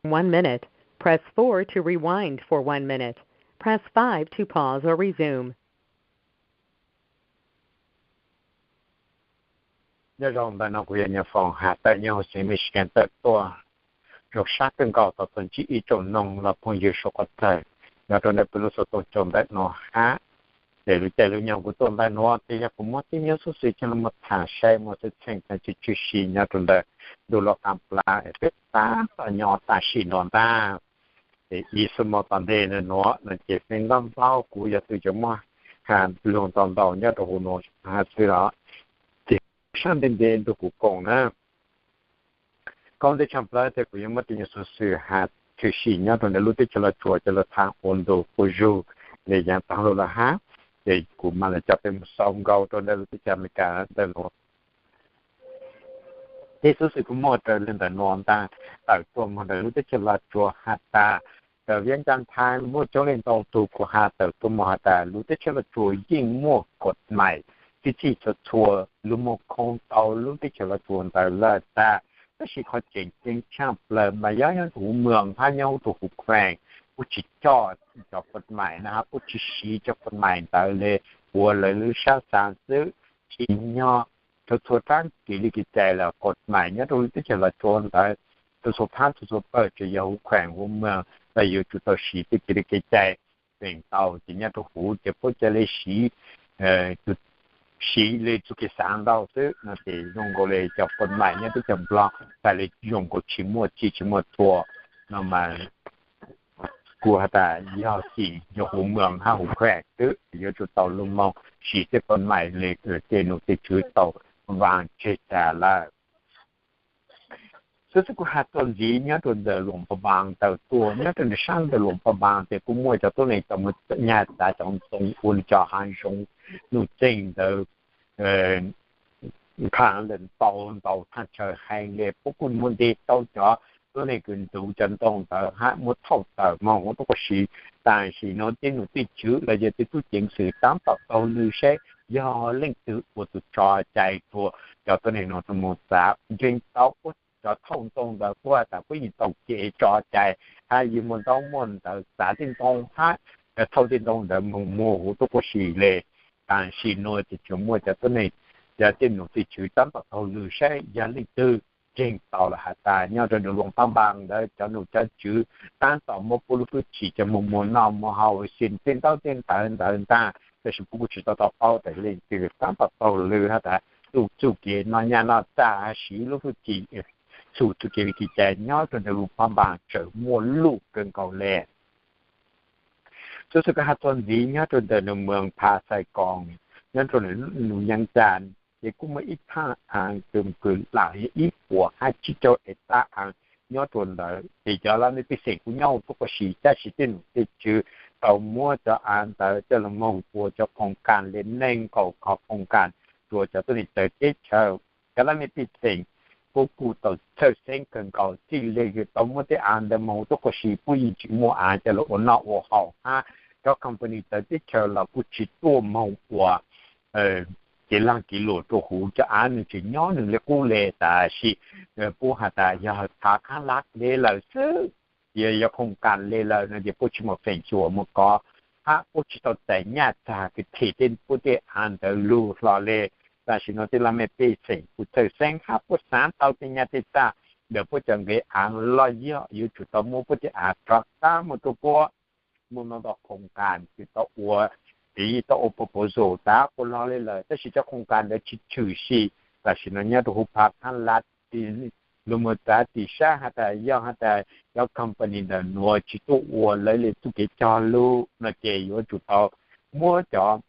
One minute. Press four to rewind for one minute. Press five to pause or resume. Nyob zoo, ntawm no kuv yog Nyiaj Foom has tawm nyob hauv xeev Michigan tawm tuaj. Zoo sab kawg nkaus tau tuaj ntsib ib tsoom noog los phooj ywg suav qhov txawg nyob rau ntawm peb lub xov tooj cau ntawm no hab. Ces lub caij lub nyoog kuv tuaj ntawm nuav ces yog kuv muab tib nyuag xuv xwm coj los tham saib muaj txheej txheej tag tshwm sim nyob rau ntawm ntuj lub qab plab es peb tab tom nyob tam sim no ntag. Ces ib xuab moos tom ntej nuav no ces feem ntau ntau kuv yog tus cov muab has lug ntau ntau nyob rau huv nuav xwb los, ces sab ntev ntev nrug kuv koom na. Koom ntej tshaj plawg ces kuv yuav muab tib nyuag xuv xwm has tshwm sim nyob rau ntawm lub teb chaws Los Tsuas coj los tham ua ntu ua zug le yav taag lug lawm hab. Ces kuv mam li coj peb mus xauv nkaus rau ntawm lub teb chaws Amelikas ntawm nuav. Tej xuv xwm kuj muaj raws li ntawm nuav ntag. Tawm tuaj moog ntawm lub teb chaws Los Tsuas has tas, tawm Viab Cas Thais muaj coob leej ntau tug kuj has tawm tuaj moog has tas lub teb chaws Los Tsuas yeej muaj kod mais txhij txhij txhua txhua lug moog khoo tau lub teb chaws Los Tsuas ntawd lawm tag. Tab sis qhov tseem ceeb tshaj plawg mas yog nyob huv moos hab nyob huv tug huv khees puab tsis coj cov kod mais na hab puab tsis siv cov kod mais ntawd le, ua lawv lub sab xaav xwb. Tsim nyog txhua txhua raab kev li kev cai los kod mais nyob rau lub teb chaws Los Tsuas ntawd txhua txhua phab txhua txhua pawg tsuas yog huv khees huv moos los yuav tsum tau siv tej kev li kev cai feem ntau ces nyob rau huv ces puab ca le siv, siv le txuj kev xaav ntau xwb no ces zoo nkaus le cov kod mais nyob teb chaws Nplog tas le zoo nkaus tsis muaj txhij tsis muaj txhua no mas kuv has tas yog xim yog huv moos hab huv khees xwb yuav tsum tau lug moog siv tej kod mais le tej nom tej tswv tau vaam tseg tas lawm. Xwb xwb kuv has txuas ntxiv nyob rau ntawm Luam Pha Npaas tawm tuaj nyob rau ntawm sab ntawm Luam Pha Npaas ces kuj muaj cov tuab neeg tau mus nyag txav cov ntoo ua le cov haav zoov nuj txeeg ntawd nqha ntau ntau thaaj chaw heev le puab kuj muaj nte tau cov tuab neeg kws ntug cov ntoo ntawd hab muab thauj tawm moog huv tuab qua si. Tam sim no tej nom tej tswv los yog tej tub ceev xwm taab tom taug lw saib yog leej twg ua tus tso cai rua cov tuab neeg no rua moog txav. Ntseeg tau puab cov thauj ntoo ntawd puab has tas puab yeej tau kev tso cai hab yeej muaj ntaub muaj ntawv txav tej ntoo hab thauj tej ntoo ntawd moog muag huv tuab qua si le. Tam sim no ces tsuas muaj cov tuab neeg, cov tej nom tej tswv taab tom taug lw saib yog leej twg. Ntseeg tau lawm has tas nyob rau ntawm Luam Pha Npaas ntawd cov nom cov tswv taab tom muab puab lub hwj chim coj moog muag noj muag haus xim tej ntaub tej ntawv ntawd ntag. Tab sis puab kuj tsis tau tau paub tas leej twg taab tom taug lw has tas tu txuj kev noj nyaj noj txag siv lub hwj chim txhum txuj kev li kev cai nyob rau ntawm Luam Pha Npaas tseem muaj luj kawg nkaus le. Xwb xwb kuv has txuas ntxiv nyob rau ntawm nws moos Pha Xais Koos, nyob rau nws nus nyeeb txag, ces kuj muaj ib thaaj aav kws laam yog ib puas hab tsib caug ev tab aav nyob rau ntawd. Ces cov laj mej pej xeem kuj nyob huv tuab qua si, tab sis tej nom tej tswv tau muab cov aav ntawd coj los moog ua cov khoom kas le neeg nkaum qhov khoom kas rua cov tuab neeg txawv teb chaws. Cov laj mej pej xeem puab kuj tau txhawj xeeb kawg nkaus txij le tau muab tej aav ntawd moog huv tuab qua si, puab yeej tsis muaj aav coj los ua noj ua haus hab cov company txawv teb chaws los kuj tsis tuaj moog ua kev laag kev luam rua huv. Cov aav nws tseem nyob nws le qub le, tab sis puab has tas yog thav khaab lab le lawm xwb, yog yog khoom kas le lawm no ces puab tsis muaj feem xyuam muaj kov hab puab tsis tau txais nyaj txag kws them tej puab tej aav ntawd lug hlo le. Tam sim no tej laj mej pej xeem kuj txhawj xeeb hab puab xaav tau tej nyaj tej txag ntawm puab cov nqe aav loj yog yuav tsum tau muab puab tej aav rov qab muab rua puab. Muaj ntau ntau khoom kas kws tau ua, tau ua proposal tas puab lug le lawm, tab sis cov khoom kas ntawd tsis tshwm sim. Tam sim no nyob rua huv Pha Khaab Lab, lug moog txav tim sab has tas yog has tas cov company ntawm nuav tsis tuaj ua lawv le txuj kev cog lug no ces yuav tsum tau muab cov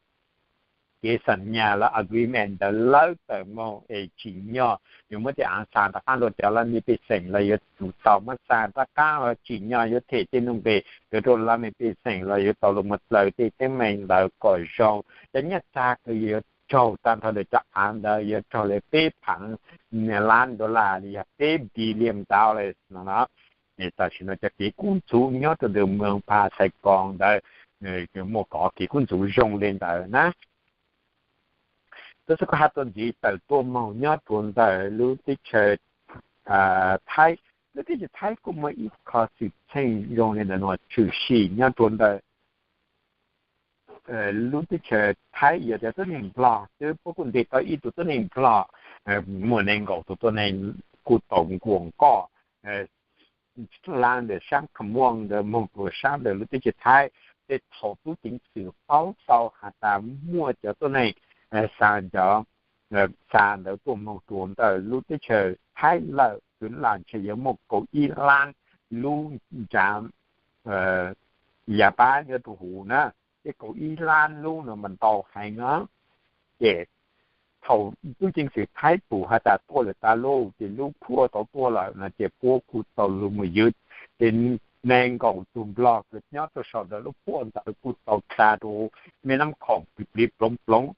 kev xam nyas los agreement ntawd lawv tawm moog es tsim nyog yuav muab tej aav xa rov qab rua cov laj mej pej xeem los yuav tsum tau muab xa rov qab, tsim nyog yuav them tej nuj nqes yuav rua laj mej pej xeem los yuav tau lug moog dlaws tej teeb meem ntawd kom zoo. Cov nyaj txag kws yuav raug tag nrho ntawm cov aav ntawd yuav raug le peb phav lab dollar los yog peb billion dollars no. Tam sim no cov kev kub ntxhuv nyob rua ntawm moog Pha Xais Koos ntawd muaj kov kev kub ntxhuv zoo le ntawd na. Tab sis kuv has txuas ntxiv tawm tuaj moog nyob rua ntawm lub teb chaws Thaib, Lub teb chaws Thaib kuj muaj ib qho xwm txheej zoo li ntawm no tshwm sim nyob rau ntawm lub teb chaws Thaib, yog tias tuab neeg Nplog twb puab kuj ntes tau ib tug tuab neeg Nplog, muaj nees nkaum tus tuab neeg kuj tau nkuas nkoj hlab ntawm sab Kham Muam ntawd moog rua sab ntawm lub teb chaws Thaib. Tej thaum tub ceev xwm paub tau has tas muaj cov tuab neeg xa cov xa ntawd tuaj moog rua ntawm lub teb chaws Thaib lawm, kwv lam ntshe yuav muaj kaum ib lab lub nrad yaj pab nyob rua huv na. Tej kaum ib lab lub no mas ntau heev no. Ces thaum tub ceev xwm Thaib tus has tas tuaj lawm tas lub, ces lub phuaj tau tuaj lawm no ces puab kuj tau lug moog ywg. Ces nees nkaum tug Nplog kws nyob rua sau ntawm lub phuaj ntawd kuj tau tsa rua mej nab khoom plig plig ploov ploov.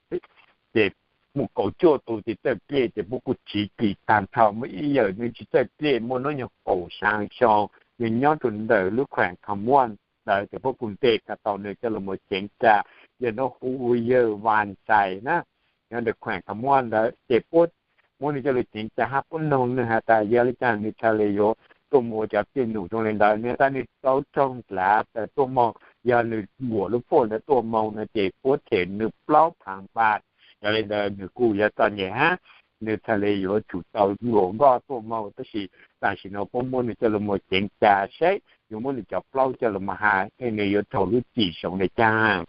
Ces muaj kaum cuaj tus ces txawj pliaj, ces puab kuj tsiv kis taag nrho. Muaj ib yawm nwg tsi txawj pliaj, muaj nub nyoog kaum xyaa xyoo, nwg nyob rua ntawm lub khueem Kham Muam ntawd, ces puab kuj ntes tau nwg coj lug moog ceev ca. Yawg nuav hu ua yawg Vas Ntxais na, nyob ntawm khueem Kham Muam ntawd, ces puab muab nwg coj lug ceev ca hab puab noog nwg has tas yog le caag nwg txhad le yuav tuaj moog ua cov tiaj num zoo le ntawd. Nwg tas nwg tau raug nrhav tawm tuaj moog, yog nwg npuam lub phuaj ntawd tuaj moog no ces puab them nwg plaub phaav npaas. Yog le ntawd nwg kuj yog txom nyem hab, nwg txhad le yuav tsum tau npuam nkoj tuaj moog, tab sis tam sim no puab muab nwg coj lug moog ceev ca seb yuav muab nwg cov plaub coj lug moog has nwg yuav raug lub txim zoo le caag.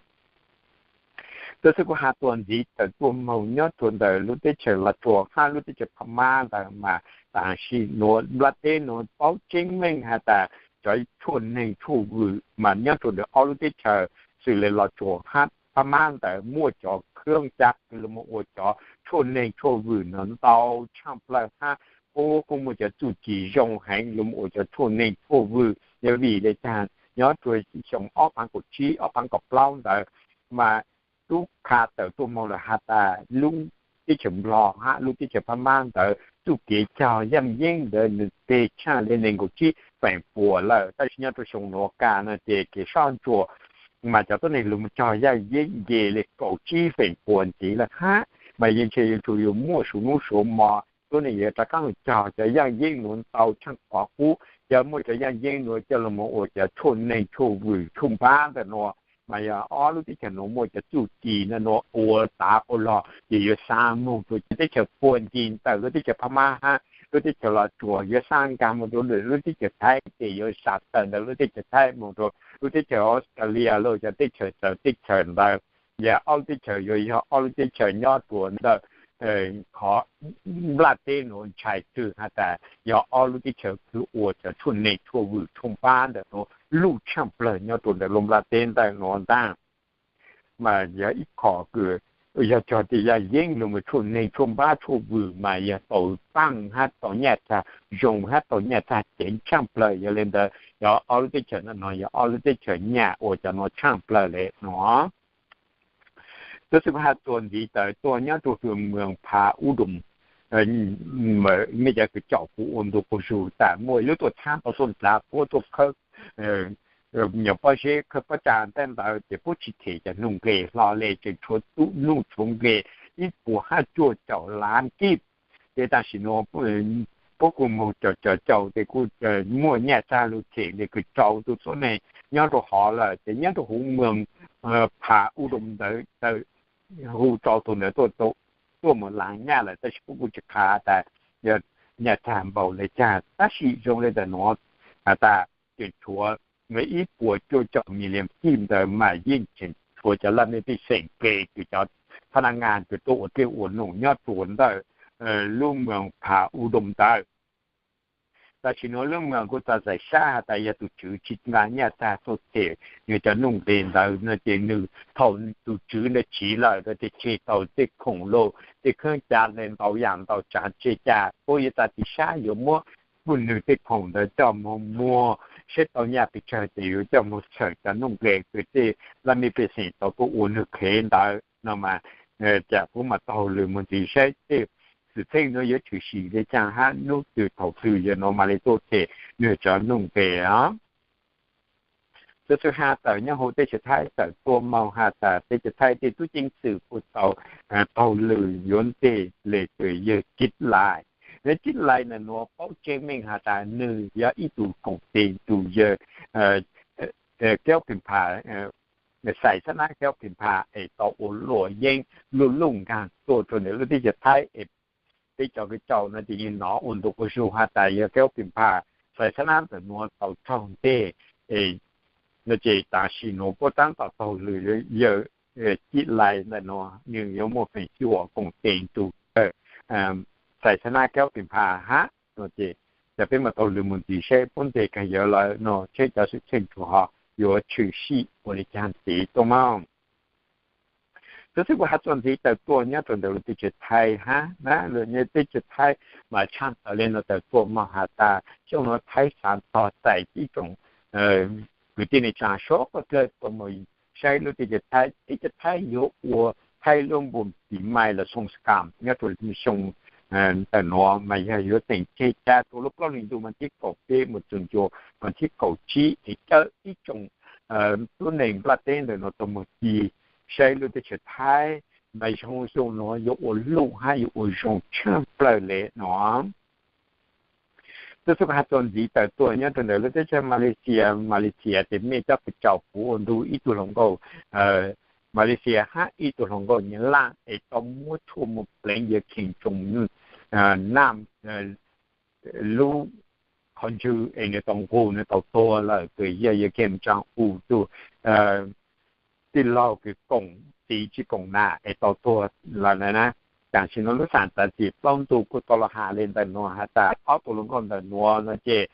Tuab xwb kuv has tuaj ntxiv tawm tuaj moog nyob rua ntawm lub teb chaws Los Tsuas hab lub teb chaws Phab Mab ntawd mas tam sim nuav nplaj teb nuav paub tseeb meej has tas cov tshuaj neeg tshuaj vwm mas nyob rua ntawm ob lub teb chaws xws le Los Tsuas hab Phab Mab ntawd muaj cov khab cab kws lug moog ua cov tshuaj neeg tshuaj vwm no ntau tshaaj plawg hab puab kuj muaj cov txuj ci zoo heev lug moog ua cov tshuaj neeg tshuaj vwm. Yog vim le caag nyob rua xyoo ob phaav kaum tsib ob phaav kaum plaub ntawd mas tub qha tawm tuaj moog lawm has tas lub teb chaws Nplog hab lub teb chaws Phab Mab ntawd txuj kev cog yaaj yeeb ntawd nwg teg tshaaj le neeg nkaum tsib feem pua lawm, tab sis nyob rua xyoo nuav ka no ces kev soj ntsuam mas cov tuab neeg lug moog cog yaaj yeeb nce le kaum tsib feem pua ntxiv lawm hab. Mas yeej ntshe yuav tsum yuav muaj suav nub suav mo tuab neeg yuav rov qaab lug cog cov yaaj yeeb nuav ntau tshaaj qhov qub. Yog muaj cov yaaj yeeb nuav coj lug moog ua cov tshuaj neeg tshuaj vwm tshuaj npaab ntawm nuav mas yog ob lub teb chaws nuav muaj cov txuj ci ntawm nuav ua tav ua log ces yuav xa moog rua cov teb chaws puag ncig ntawm lub teb chaws Phab Mab hab lub teb chaws Los Tsuas, yuav xa nkaag moog rua lub teb chaws Thaib ces yuav xa tawm ntawm lub teb chaws Thaib moog rua lub teb chaws Australia los cov teb chaws txawv teb chaws ntawd. Yog ob lub teb chaws yuav yog ob lub teb chaws nyob rua ntawm qhov nplaj teb nuav ntshai kawg has tas yog ob lub teb chaws kws ua cov tshuaj neeg tshuaj vwm tshuaj npaab ntawm nuav luj tshaaj plawg nyob rua ntawm lub nplaj teb ntawm nuav ntaag. Mas yog ib qho kws yog cog tej yaaj yeeb lug moog tshuaj neeg tshuaj npaab tshuaj vwm mas yog tau paaj hab tau nyaj txag zoo hab tau nyaj txag ceev tshaaj plawg. Yog le ntawd yog ob lub teb chaws no yog ob lub teb chaws nyaj ua cov nuav tshaaj plawg le nuav. Tuab xwb kuv has tuaj ntxiv tawm tuaj nyob rua hwm moos Phav Ub Doos, mej cov kws caum kuv ua ntu quas zug tas muaj ib lub tuaj txhab tau tuaj ntxav puab tuaj khawb nyuas pob zeb khawb pob tsa ntaub ntawv ces puab tsi them cov nuj nqes hlo le, tseem tshuav tub nuj tshuav nqes ib puas hab cuaj caum lav kib. Ces tam sim nuav puab kuj moog caum caum caum ces kuj muaj nyaj txag lug them le kws rau tug tuab neeg nyob rua hov lawm. Ces nyob rua huv moos Phav Ub Doos ntawd tawm hu rau tug ntawd tuaj moog lav nyaj lawm, tab sis puab kuj tsi qha tas yog nyaj txag npaum le caag. Tab sis zoo le ntawm nuav has tas tseem tshuav ib puas cuaj caum million kib ntawd mas yeej tseem tshuav cov laj mej pej xeem nqes kws cov phab naj ngas kws tuaj ua dlej ua num nyob rua ntawm lub moos Phav Ub Doos ntawd. Tam sim nuav lub moos kuj txav txais sab has tas yog tug tswv tsi nqa nyaj txag tuaj them nwg cov nuj nqes ntawd no ces nwg thaum tug tswv ntawd tsiv lawm no ces tseg tau tej khoom lug tej khaub cai le ntau yaam ntau tsaav tseg ca, puab yuav txav txais sab yuav muab kuj nwg tej khoom ntawd coj moog muag seb tau nyaj pes tsawg ces yuav coj moog txhawm cov nuj nqes kws tej laj mej pej xeem tau tuaj ua nwg qhev ntawd no mas. Cas puab mas taug lw moog ntxiv seb tej xwm txheej nuav yuav tshwm sim le caag hab nub twg thaum twg yog nuav mam le tuaj them nwg cov nuj nqes os. Tuab xwb has tawm nyob huv teb chaws Thaib tawm tuaj moog has tas teb chaws Thaib tej tub ceev xwm kuj tau taug lw yuav nteg le kws yawg Kib Lais Nws tib lais ntawm nuav paub tseeb meej has tas nws yog ib tug koom tes tus yawg Kev Phim Phas, Xais Xab Nab Kev Phim Phas es tau ua luam yeeb luj luj nkaag tuaj rua ntawm lub teb chaws Thaib es peb cov kws caum no ces yeej nov ua ntu ua zug has tas yog Kev Phim Phas, Xais Xab Nab ntawm nuav tau raug nteg es no ces tam sim nuav puab taab tom taug lwm yawg tib lais ntawm nuav nws yuav muaj feem xyuam koom tes tus yawg Xais Xab Nab Kev Phim Phas hab no ces, ces peb mam taug lwm mus ntxiv seb puab nteg kag yawg lawm no seb cov xwm txheej tsuas ho yuav tshwm sim ua li caag ntxiv tuaj mog. Tub xwb kuv has txuas ntxiv tawm tuaj nyob rua ntawm lub teb chaws Thaib hab na, lub teb chaws Thaib mas tshaaj tawm le nuav tawm tuaj mog has tas xyoo nuav Thaib xaav tog txais ib tsoom kwv tij neej tsaa suav dlawg tuaj mus saib lub teb chaws Thaib, teb chaws Thaib yuav ua Thaib lub npuj tis mais los xoo xam nyob rua xyoo ntawm nuav mas yog yuav teem tseg ca rua lub plaub hlis ntuj mas thib kaum peb mus txug ncua mas thib kaum tsib es cawm ib tsoom tub neeg nplaj teb ntawm nuav tuaj mus ci saib lub teb chaws Thaib mas zoo xyoo nuav yuav ua luj hab yuav ua zoo tshaaj plawg le no. Tub xwb kuv has txuas ntxiv tawm tuaj nyob rua ntawm lub teb chaws Malaysia, Malaysia ces mej cov kws caum kuv ua ntu ib tug hluas nkauj Malaysia hab ib tug hluas nkauj Nyab Laj es tau muab tshuaj mus pleev yawg Kim Jong Nam lub qhov ntswg es nws tau nqug nws tau tuag lawm, kws yog yawg Kim Jong Un tug tij laug kws koom txiv tsis koom nam es tau tuag lawm na. Tam sim nuav lub xam xav txim plaub ntug kuj tau los has le ntawm nuav has tas ob tug hluas nkauj ntawm nuav no ces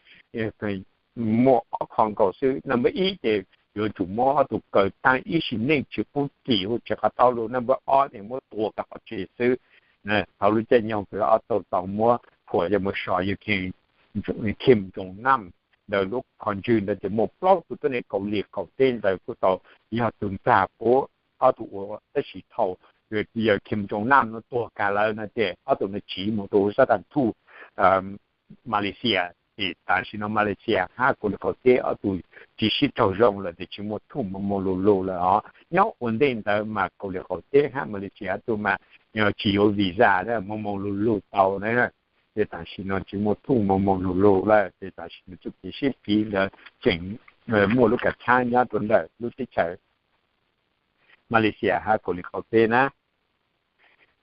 muaj ob qho nkaus xwb. Number ib ces yuav tsum muab ob tug kaw taab ib sim neej tsis pub txim huv tsis qhov taub lug. Number ob ces muab tua kag qhov tsev xwb. Thaum lub caij nyoog kws ob tug tau muab khuam yawg mus so yawg Kim Jong Nam ntawm lub qhov ntswg ntawd ces muaj plaub tug tuab neeg Kaus Lim qaum teb ntawd kuj tau yog tug ntag puab ob tug ua tab sis thaum yawg Kim Jong Nam no tuag kag lawm no ces ob tug no tsiv mus rua huv sab tag thuj Malaysia. Ces tam sim no Malaysia hab Kaus Lim qaum teb ob tug tsis sib raug zoo lawm ces tsis muaj thuj moog moog lug lug lawm os. Nyob ua ntej ntawd mas Kaus Lim qaum teb hab Malaysia ob tug mas tsis yuav visa moog moog lug lug tau na. Ces tam sim no tsis muaj thuj moog moog lug lug lawm ces tam sim no txuj kev sib piv ntawd tseem muaj lub kav thaab nyob rua ntawm lub teb chaws Malaysia hab Kaus Lim qaum teb na.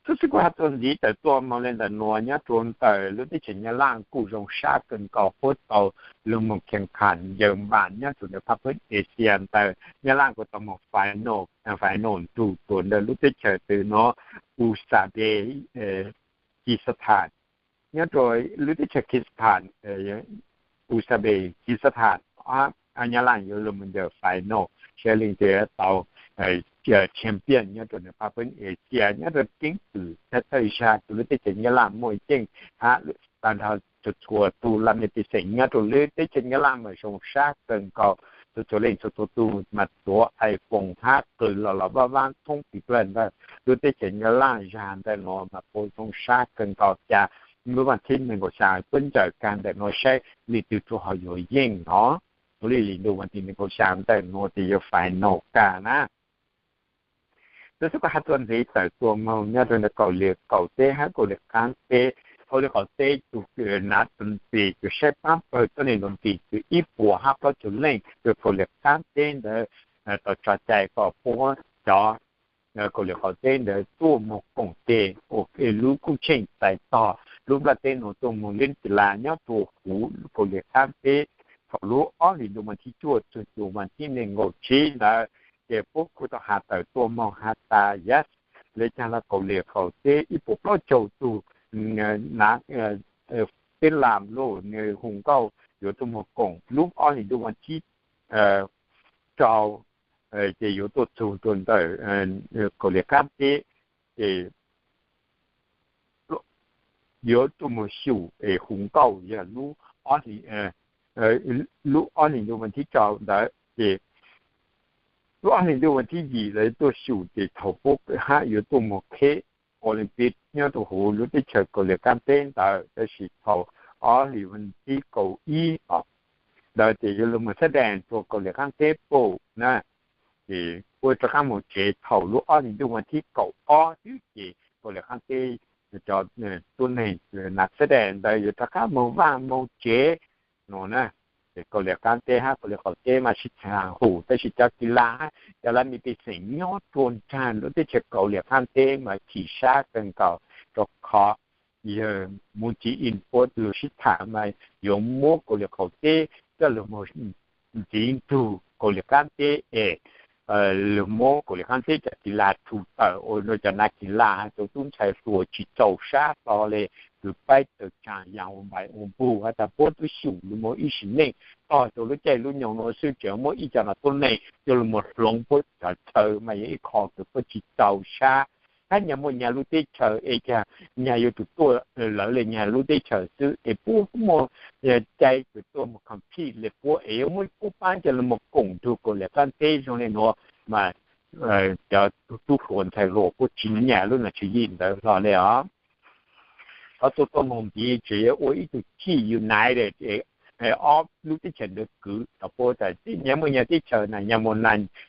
Tub xwb kuv has txuas ntxiv tawm tuaj moog le ntawm nuav nyob rua ntawm lub teb chaws Nyab Laj kuj zoo sab kawg nkaus puab tau lug moog khees khas yawg npam nyob rua ntawm phab pheeb Asia ntawd. Nyab Laj kuj tau moog final, final nrug rua ntawm lub teb chaws twg no Uzbekistan, nyob rua lub teb chaws Kyrgyzstan, Uzbekistan, Nyab Laj yuav lug moog ntawm final saib leej twg tau champion nyob rua ntawm phab pheeb Asia. Nyob rua keeb kwm thawj thawj zag rua lub teb chaws Nyab Laj muaj yeej hab tag nrho txhua txhua tug laj mej pej xeem nyob rua lub teb chaws Nyab Laj mas zoo sab kawg nkaus. Txhua txhua leej txhua txhua tug mas tuav iPhone hab qw los los vaab vaab thoob tis plawg ntawm lub teb chaws Nyab Laj zag ntawm nuav mas puab zoo sab kawg nkaus. Cas lub vas thib nees nkaum xya puab ntsawm kag ntawm nuav saib leej twg rua ho yuav yeej no. Ua li lwm ntu vas thib nees nkaum xya ntawm nuav ces yuav final kag na. Tub xwb kuv has txuas ntxiv tawm tuaj moog nyob rua ntawm Kaus Lim qaum teb hab Kaus Lim qaab teb. Kaus Lim qaum teb tug nav tug ntxis kws saib paab pawg tuab neeg tug ntxis kws ib puas hab plaub caug leej rua Kaus Lim qaab teb ntawd tau tso cai kom puab cov Kaus Lim qaum teb ntawd tuaj moog koom tes ua lub kuj tsheej txais tog lub nplaj teb nuav tuaj moog leb tis las nyob rua huv Kaus Lim qaab teb. Thaum lub ob hlis ntuj vas thib cuaj txug tus vas thib nees nkaum tsib ntawd ces puab kuj tau has tawm tuaj moog has tas yog le caag los Kaus Lim qaum teb ib puas plaub caug tug nav teb las lug nws hu nkauj yuav tuaj moog koom lub ob hlis ntuj vas thib rau ces yuav tuaj txug rua ntawm Kaus Lim qaab teb ces yuav tuaj moog xyum es hu nkauj yog lub ob hlis ntuj vas thib rau ntawd ces lub ob hlis ntuj vas thib yim lawv tuaj xyum ces thaum puab hab yuav tuaj moog kheb Olympic nyob rua huv lub teb chaws Kaus Lim qaab teb ntawd. Tab sis thaum ob hlis vas thib kaum ib ntawd ces yuav lug moog xab dees rua Kaus Lim qaab teb pum na. Ces puab rov qaab moog tsev thaum lub ob hlis ntuj vas thib kaum ob xwb ces Kaus Lim qaab teb cov tuab neeg nas xab dej ntawd yuav rov qab moog vaaj moog tsev no na. Ces Kauslim Qaab teb hab Kauslim Qaum teb mas sib txheem hum, tab sis cov kis las hab cov laj mej pej xeem nyob rua nraag lub teb chaws Kauslim Qaab teb mas chim sab kawg nkaus, rua qhov yawg Moon Jae-in puab lug sib thaam mas yuav muab Kauslim Qaum teb coj lug moog ntxiv ntug Kauslim Qaab teb es lug muab Kauslim Qaab teb cov kis las rhu tawm ua rua cov nav kis las hab cov tub ntxhais hluas tsi txaus sab hlo le, kws paib tawm tsaam yaam ua npaim ua npug has tas puab tub xyum lug moog ib sim neej tog rua lub caij lub nyoog nuav xwb tseem muab ib co no tuab neeg coj lug moog hloov puab cov chaw mas yog ib qho kws puab tsi txaus sab. Hab nyag muaj nyag lub teb chaws es nyag yuav tsum tuaj lawv le nyag lub teb chaws xwb es puab muaj cai kws tuaj moog compete le puab es yuav muab puab paab coj lug moog koom nrug Kauslim Qaab teb zoo le nuav mas cov tub hluas ntxhais hluas puab tsi nyam lub naj tswv yim ntawd hlo le os. Qhov tuaj tuaj moog ntxiv tseem yuav ua ib tug chij united ob lub teb chaws ntawd kwv rua puab tas nyag muaj nyag teb chaws na, nyag muaj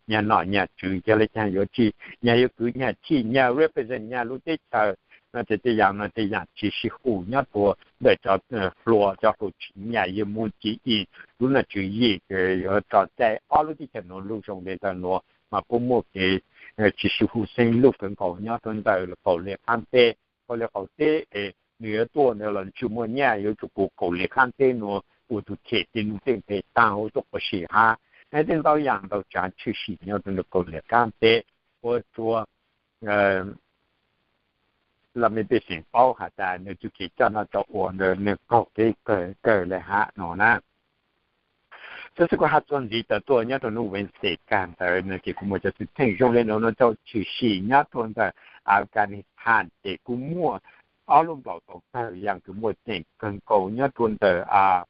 nyag nom nyag tswv, yog le caag yuav tsi, nyag yuav kwv nyag chij, nyag represent nyag lub teb chaws no. Ces tej yaam no tej yaam tsi sib hum nyob rua ntawm cov hluas, cov hluas tsi nyam yawg Moon Jae-in lub naj tswv yim kws yuav tso cai ob lub teb chaws nuav lug zoo le ntawm nuav mas puab muaj kev tsi sib hum xeeb lug kawg nkaus nyob rua ntawm Kauslim Qaab teb. Kauslim Qaum teb es nwg yuav tuaj ntawd los tsi muaj nyaj, yuav tsum kuv Kauslim Qaab teb nuav ua tug them tej nuj tej npe taag ua tuaj quas sim hab. Hab tej ntau yaam ntau tsaav tshwm sim nyob rua ntawm Kauslim Qaab teb ua rua laj mej pej xeem paub has tas nwg tug kev coj noj coj ua ntawd nwg qaug kev kawg le hab no na. Xwb xwb kuv has txuas ntxiv tawm tuaj nyob rua nub Wednesday kag ntawd no ces kuv muaj cov xwm txheej zoo le nuav nuav tau tshwm sim nyob rua ntawm Afghanistan ces kuj muaj ob lub nplaum tau tawg yaam kws muaj ceem kawg nkaus nyob rua ntawm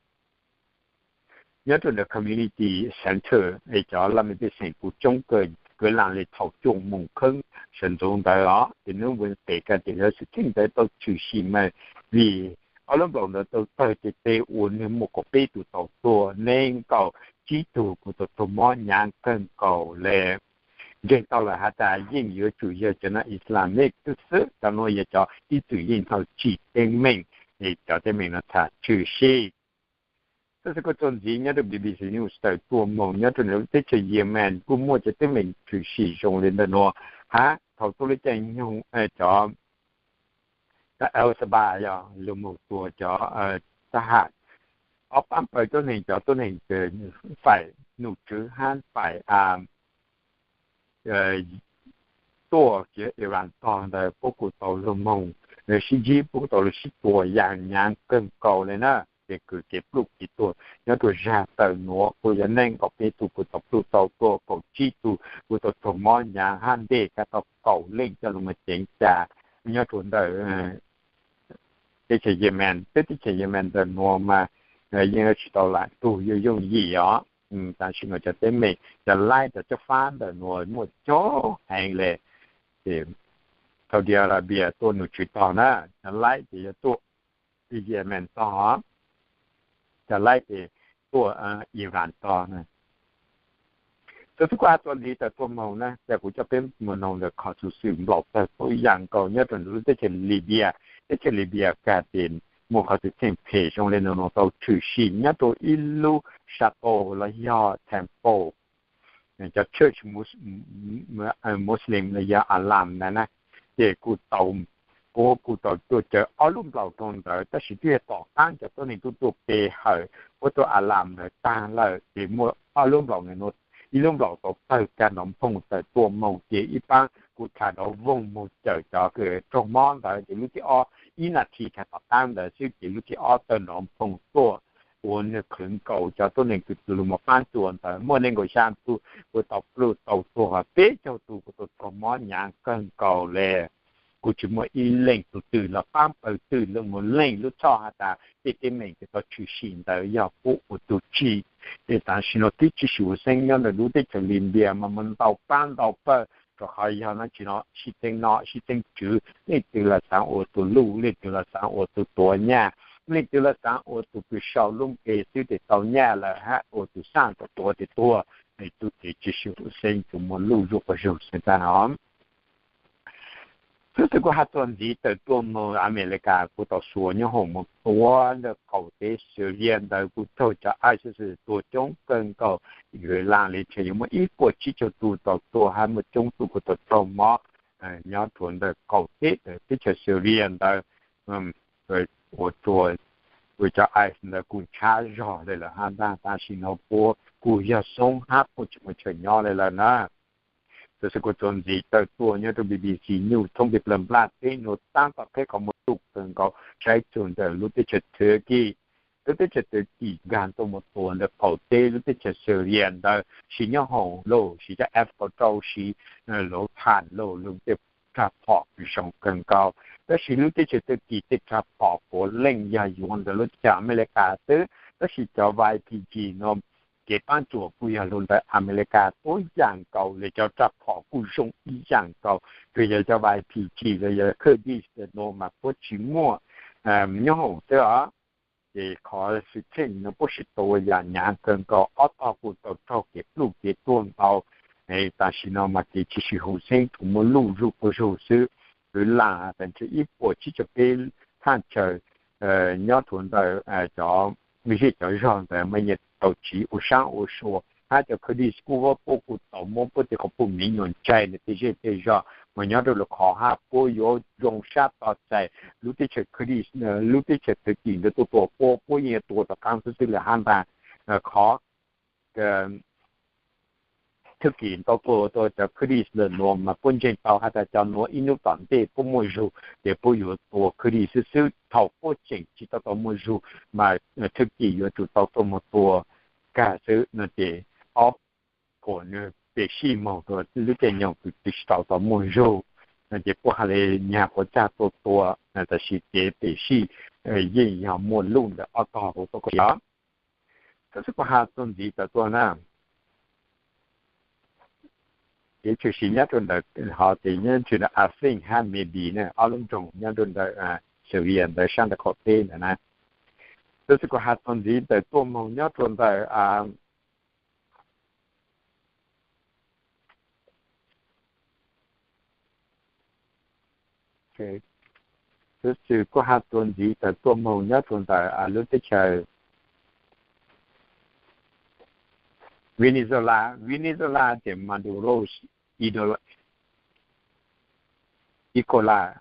nyob rua ntawm community center es cov laj mej pej xeem kuj coob kawg, kws laam le thaum cuaj moos kheeb sawv ntxov ntawd os. Ces nub Wednesday kag ces cov xwm txheej ntawd tau tshwm sim mas vim ob lub nplaum ntawd tau tawg ces tes ua nwg muaj kaum peb tug tau tuag, nees nkaum tsib tug kuj tau raug mob hnyav kawg nkaus le. Ntseeg tau lawm has tas yeej yuav tsum yog cov no Islamic xwb xwb, cov nuav yog cov ib txwm yeej tau tsim teeb meem, es cov teeb meem no txhaj tshwm sim. Xwb xwb kuj txuas ntxiv nyob rua B B C News tawm tuaj moog nyob rua lub teb chaws Yemen kuj muaj cov teeb meem tshwm sim zoo le ntawm nuav hab thaum tuaj lub caij nyoog cov Al Shabaab yog lug moog tua cov thab ham, ob paab pawg tuab neeg, cov tuab neeg faim nom tswv hab faim tuaj kev Iran tog ntawd puab kuj tau lug moog sib ntsib, puab kuj tau lug sib tua yaam hnyav kawg nkaus le na. Ces kws kev pluj kev tuag nyob rua zag tawm nuav kuj yog nees nkaum peb tug kuj tau pluj tau tuag, kaum tsib tug kuj tau raug mob hnyav hab ntej kag tau kaum leej coj lug moog ceev cas nyob rua ntawm teb chaws Yemen. Peb teb chaws Yemen ntawm nuav mas yeej tsi tau lam tug yooj yooj yim os. Tam sim nuav cov teeb meem, cov laib, cov cob fab ntawm nuav muaj coob heev le. Saudi Arabia tuaj nom tswv tog na, cov laib ces yog tuaj Yemen tog, cov laib ces tuaj Iran tog na. Xwb xwb kuv has txuas ntxiv tawm tuaj moog na, ces kuv coj peb moog noog ntawm qhov xuv xwm nplaum tawg tau yaam nkaus nyob rua ntawm lub teb chaws Libya. Teb chaws Libya kag tes muaj qhov xwm txheej phem zoo le nuav nuav tau tshwm sim nyob rua ib lub sab qau los yog temple, cov church Muslim los yog Alam ntawd na, ces kuj tau, puab kuj tau tuaj cawm ob lub nplaum rua ntawd, tab sis twb yog tom qaab cov tuab neeg tub tuaj pe hawm puab tug Alam ntawd taag lawm, ces muaj ob lub nplaum ntawd nuav, ib lub nplaum tau tawg kag nrov nphoog tawm tuaj moog, ces ib paab kuj tham nrov voog moog cawm cov kws raug mob ntawd, ces lub thib ob, ib nas this kag tom qaab ntawd xwb ces lub thib ob tawg nrov nphoog tuaj ua nwg qhwv nkaus cov tuab neeg kws lug moog paab tua ntawd muaj nees nkaum xyaa tug kuj tau pluj tau tuag, peb caug tug kuj tau raug mob hnyav kawg nkaus le. Kuj tsi muaj ib leej tug twg los paab pawg twg los mus leej lub txhoj has tas tej teeb meem kws tau tshwm sim ntawd yog puab ua tug tsi. Ces tam sim nuav twb tshwm sim ua xeeb nyob ntawm lub teb chaws Libya mas muaj ntau paab ntau pawg, rua qhov yog no tsi no sib teeb nom sib teeb tswv, leej twg los xaav ua tug luj, leej twg los xaav ua tug tuav nyaj, leej twg los xaav ua tug kws sau lub npe xwb tes tau nyaj lawm hab ua tug xaaj tau tuav tes tuag. Es tub ces tshwm sim ua xeeb tug muaj luj zuj quas zug xwb tag os. Tub txwg kuj has txuas ntxiv tawm tuaj moog Amelikas kuj tau xuas nyoob hoom moog tua ntawm qaum teb Syria ntawd kuj raug cov ISIS tuag coob kawg nkaus, yuav laaj li tseem yuav muaj ib puas tsib caug tug tau tuag hab muaj coob tug kuj tau raug mob nyob rua ntawm qaum teb teb chaws Syria ntawd. Ua rua ua cov ISIS ntawd kuj ntshab zog le lawm hab ntaag, tam sim no puab kuj yog xoob hab puab tsis muaj chaw nyob le lawm na. Tub txwg kuj txuas ntxiv tawm tuaj nyob rua BBC News thoob npe plawg nplaj teb nua taab tom qheb qhov muag tuj kawg nkaus saib txug ntawm lub teb chaws Turkey. Lub teb chaws Turkey nkaag tuaj moog tua ntawm qaum teb lub teb chaws Syria ntawd siv nyoob hoom lauj, siv cov F kaum rau, siv luv thaam lauj, lug tej rag phom zoo kawg nkaus. Tab sis lub teb chaws Turkey tej rag phom puav leej yog yuav ntawm lub teb chaws Amelikas xwb, tab sis cov YPG no kev paab tsuam kuj yog lug ntawm Amelikas tuab yaam nkaus, le cov rag phom kuj zoo ib yaam nkaus, kws yog cov YPG los yog Kurdish nua mas puab tsis muaj nyoob hoom xwb os. Ces qhov xwm txheej no puab sib tua yam nyav kawg nkaus, ob tog kuj tau raug kev pluj kev tuag ntau. Tam sim no mas kev tsis sib hum xeeb, tsuas muaj luj zug quas zug xwb. Lwm laaj tas ntshe ib puas tsib caug peb thaaj chaw nyob rua ntawm cov zej cov zog ntawd mas yeej tau tsiv ua saab ua sua, hab cov Kurdish kuj puab kuj tau muab puab tej qhov pum miv nyuam ntsaig ntawm tej zej tej zog mas nyob rua lub qhov hab puab yuav zoo sab tog txais lub teb chaws Kurdish, lub teb chaws Turkey ntawd tuaj tua puab, puab yeej yuav tua tom qaab xwb xwb le hab ntaag. Qhov Turkey tau tua tua cov Kurdish lawm nua mas puab ntseeg tau has tas cov nua ib nub tom ntej puab muaj zug ces puab yuav tua Kurdish xwb xwb. Thaum puab tseem tsis tau tau muaj zug mas Turkey yuav tsum tau tuaj moog tua kag xwb no ces ob puas nwg pem sij moog rua lub caij nyoog kws tsis tau tau muaj zug no ces puab has le nyag quas txag tua tua, tab sis kev pem sij yeej yog muaj luj ntawm ob tog huv tuaj koj os. Tub txwg kuj has txuas ntxiv tawm tuaj na, kev tshwm sim nyob rua ntawm hov tes nyob rua ntawm Afrin hab Manbij na, ob lub nroog nyob rua ntawm Syria ntawd saab ntawm qaum teb ntawd na. Tub txwg kuj has txuas ntxiv tawm tuaj moog nyob rua ntawm Tub txwg kuj has txuas ntxiv tawm tuaj moog nyob rua ntawm lub teb chaws Venezuela. Venezuela ces Maduro Nicolas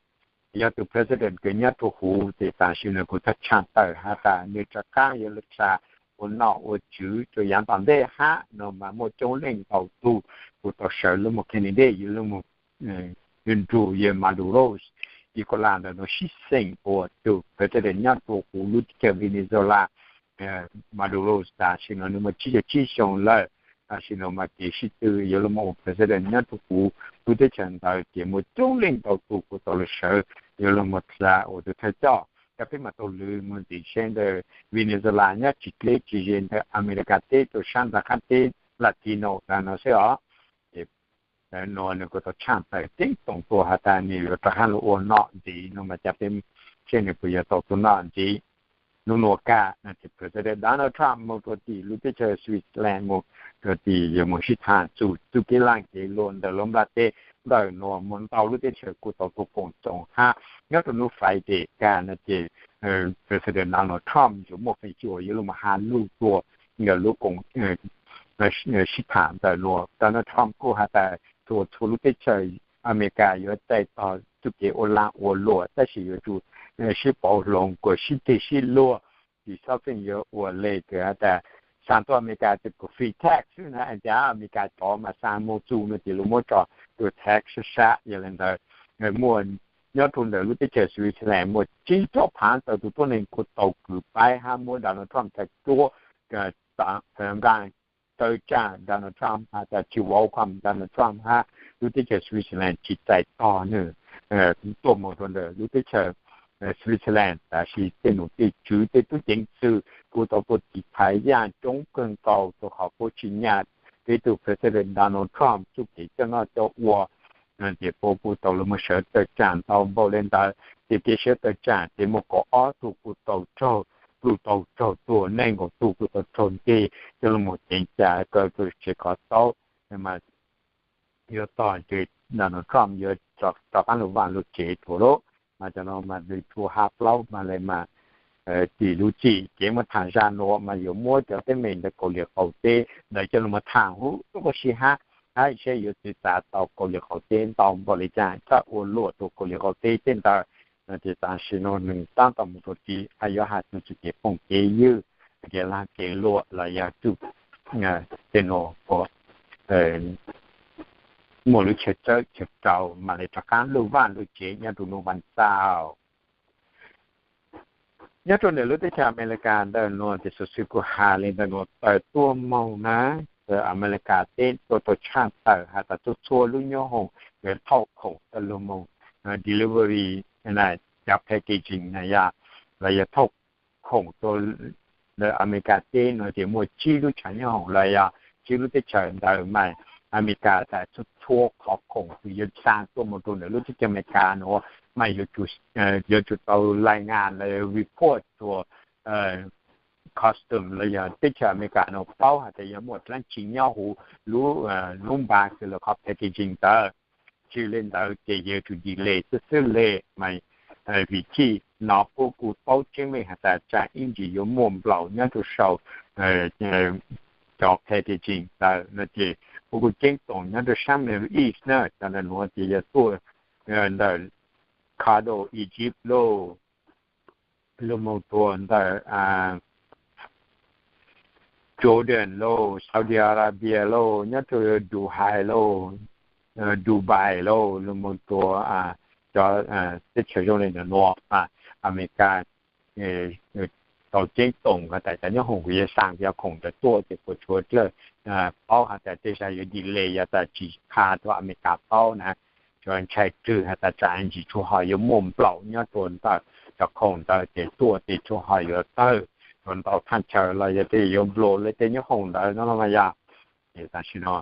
yog tug president kws nyob rua huv ces tam sim no kuj tau tshaaj tawm has tas nwg rov qaab yuav lug tsa ua nom ua tswv rua yaav tom ntej hab no mas muaj coob leej ntau tug kuj tau sawv lug moog candidate yuav lug moog nrug yawg Maduro Nicolas ntawm nuav sib xeem ua tug president nyob rua huv lub teb chaws Venezuela. Maduro tam sim no nwg muaj tsib caug tsib xyoo lawm. Tam sim no mas kev sib tw yuav lug moog ua president nyob rua huv lub teb chaws ntawd ces muaj coob leej ntau tug kuj tau lug sawv yuav lug moog tsa ua tug thawj coj. Cov peb maam tau lug moog ntxiv seb ntawm Venezuela nyob tsis dleb tsis ze ntawm Amelikas teb rua saab ntawm qaab teb Latino ntawd no xwb os. Ces nua nwg kuj tau tshaaj tawm ceeb toom tuaj has tas nwg yuav rov qaab lug ua nom ntxiv no mas cov peb seb nwg puas yuav tau tua nom ntxiv. Nub nua kag no ces president Donald Trump moog rua tim lub teb chaws Switzerland moog rua tim yuav moog sib thaam txug txuj kev laaj kev luam ntawm lub nplaj teb. Ntawm nua muaj ntau lub teb chaws kuj tau tuaj koom txoos hab nyob rua nub Friday kag no ces president Donald Trump yuav muaj feem coob yuav lug moog has lug rua lub koom sib thaam ntawm nua. Donald Trump kuj has tas txhua txhua lub teb chaws Amelikas yuav txais tog txuj kev ua laaj ua luam tab sis yuav tsum sib pauv hloov kuas sib tig sib luag, tsis xob feem yuav ua le kws has tas xaa tuaj Amelikas tes kuas free tax xwb na, tes Amelikas cov mas xaa moog txug no ces lug muab tso tua tax sab sab. Yog le ntawd muaj nyob rua ntawm lub teb chaws Switzerland muaj tsib caug phaav tawm tug tuab neeg kuj tau kws paib hab muab Donald Trump txhais cuab, nqaa tawv tsaam Donald Trump has tas tsis welcome Donald Trump hab lub teb chaws Switzerland tsis txais tog nwg tuaj moog rua ntawm lub teb chaws Switzerland. Tab sis tej nom tej tswv tej tub ceev xwm kuj tau tuaj tiv thaiv yaaj coob kawg nkaus rua qhov puab tsis nyam peb tug president Donald Trump txuj kev coj noj coj ua. Ces puab kuj tau lug moog sawv tawm tsaam ntau npaum le ntawd. Ces kev sawv tawm tsaam ces muaj kaum ob tug kuj tau raug pluj tau raug tua, neeg nkaum tug kuj tau raug nteg coj lug moog ceev ca kaw rua tsev kho taub. Mas yuav tog ntse Donald Trump yuav rov qaab lug vaaj lug tsev rua lawm. Mas cov nuav mas nws rua hab plaub mas le mas tim lub txim kev muab thaam zaj nuav mas yuav muab cov teeb meem ntawm Kaus Lim Qaum Teb ntawd coj lug mas thaam huv lub qub sij hab, hab saib yuav txwv txav tau Kaus Lim Qaum Teb ntau npaum le caag, txawj ua luam rua Kaus Lim Qaum Teb tej ntawd. Ces tam sim nuav nws taab tom mus rua tid, hab yuav has txug txuj kev phooj kev ywg, kev lag kev luam los yog txuj tej nuav muaj lub chaw tsawb chaw rau mas le rov qaab lug vaaj lug tsev nyob rua nuav vaaj xauj. Nyob rua ntawm lub teb chaws Amelikas ntawm nuav ces xuv xwm kuv has le ntawm nuav tawm tuaj moog na, Amelikas teb tuaj tau tshaaj tawm has tas txhua txhua lub nyoob hoom yuav thauj khoom tawm lug moog delivery, cov packaging na yog, los yog thauj khoom rua ntawm Amelikas teb nuav ces muaj tsib lub tshav nyoob hoom los yog tsib lub teb chaws ntawd mas Amelikas tas txhua txhua qhov khoom kws yuav tsaag tuaj moog rua ntawm lub teb chaws Amelikas nuav mas yuav tsum tau lai ngaa los report rua custom los yog teb chaws Amelikas nuav paub has tas yog muaj dlaab tsi nyob huv lub npa kws lawv qhov packaging ntawd. Tsi le ntawd ces yuav tsum delay xwb xwb le mas vim txij nuav puab kuj paub tseeb meej has tas tsam ib ntsis yuav muaj nplaum nyob rua sau cov packaging ntawd no ces puab kuj ceeb toom nyob rua saab Middle East na, cov ntawm nuav ces yog tuaj ntawm Qatar, Egypt lauj, lug moog rua ntawm Jordan lauj, Saudi Arabia lauj, nyob rua Dubai lauj, Dubai lauj, lug moog rua cov teb chaws zoo le ntawm nuav, Amelikas tau ceeb toom has tas cov nyoob hoom kws yuav xaa cov khoom ntawd tuaj ces puas tsuav dlawg paub has tas tej zag yuav delay yog tas tsi qha rua Amelikas paub na. Tsuav ntshai rwg has tas tsam ib ntsis tsuas ho yuav muaj nplaum nyob rua ntawm cov khoom ntawd ces tuaj ces tsuas ho yuav tawg rua ntau thaaj chaw los yog tej yuav nplooj le tej nyoob hoom ntawd no mas yog. Ces tam sim no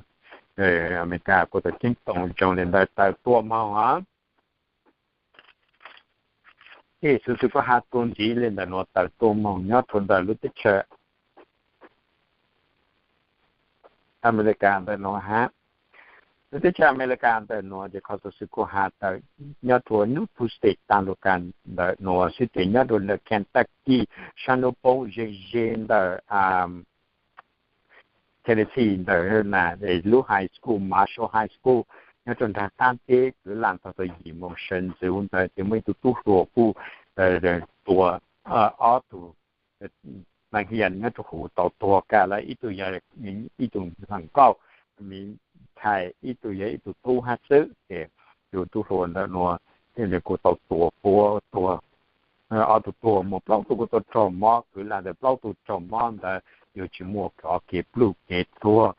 Amelikas kuj tau ceeb toom zoo le ntawd tawm tuaj moog os. Ces xuv xwm kuv has txug ntxiv le ntawm nuav tawm tuaj moog nyob rua ntawm lub teb chaws Amelikas ntawm nuav hab. Lub teb chaws Amelikas ntawm nuav ces qhov xuv xwm kuv has tawm nyob rua Northwest State taag lug kag ntawm nuav xwb ces nyob rua ntawm Kentucky saab nub poob ze ze ntawm Tennessee ntawd na, lub high school, Marshall High School, nyob rua nraag qaab teb kwv lam tau tau yim moos sawv ntxuv ntawd ces muaj ib tug tub hluas kuj tua ob tug neeg hia nyob rua huv tau tuag kag lawm, ib tug yog ib tug hluas nkauj miv thais, ib tug yog ib tug tub hab xwb ces tus tub hluas ntawm nuav thiaj li kuj tau tua puab tuag. Ob tug tuag muaj plaub tug kuj tau raug mob, kwv lam ntawm plaub tug raug mob ntawd yuav tsi muaj cov kev pluj kev tuag.